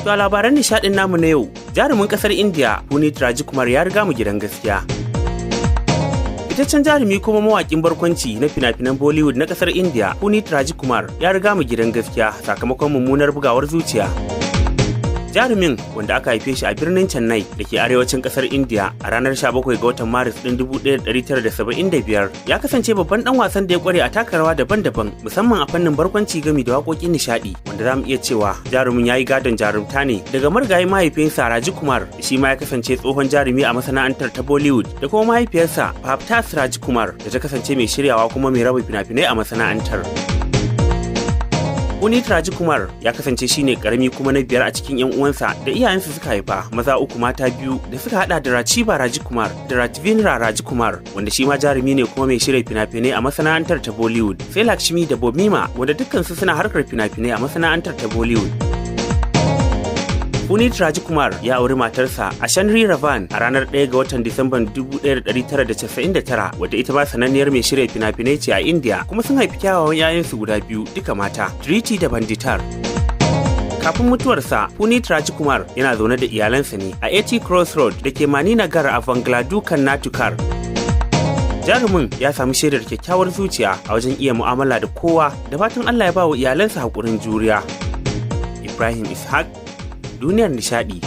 To a labaran nishadin namu na yau, jarumin kasar India Puneet Rajkumar ya riga mu gidan gaskiya. Fitaccen jarumi kuma mawakin barkwanci na fina-finan Bollywood na kasar India, Puneet Rajkumar ya riga mu gidan gaskiya sakamakon mummunar bugawar zuciya. Jarumin, wanda aka haife shi a birnin Chennai da ke arewacin kasar India a ranar 17 ga watan Maris ɗin 1975, ya kasance babban dan wasan da ya kware a taka rawa daban-daban, musamman a fannin barkwanci gami da waƙoƙin nishaɗi, wanda za mu iya cewa jarumin ya yi gadon jarumta ne daga marigayi mahaifinsa Raji Kumar, shi ma ya kasance tsohon jarumi a masana'antar ta Bollywood, da kuma mahaifiyarsa Bhaptas Raji Kumar da ta kasance mai shiryawa kuma mai raba fina-finai a masana'antar. Puneet Rajkumar ya kasance shine karami kuma na biyar a cikin 'yan uwansa da iyayensa suka haifa, maza uku mata biyu, da suka hada da Rachiba Rajkumar da Rajvindra Rajkumar, wanda shi ma jarumi ne kuma mai shirya fina-finai a masana'antar ta Bollywood, sai Lakshmi da Bomima, wanda dukkansu suna harkar fina-finai a masana'antar ta Bollywood. Puneet Rajkumar ya auri matarsa Ashanri Ravan a ranar 1 ga watan Disamban 1999, wadda ita ma sananniyar mai shirya fina-finai ce a India, kuma sun haifi kyawawan 'ya'yansu guda biyu duka mata, Driti da Banditar. Kafin mutuwarsa, Puneet Rajkumar yana zaune da iyalansa ne a 80 Cross Road da ke Maninagar a Vangladu Karnatukar. Jarumin ya sami shaidar kyakkyawar zuciya a wajen iya mu'amala da kowa, da fatan Allah ya ba wa iyalansa haƙurin juriya. Ibrahim Ishaq, duniyar nishadi.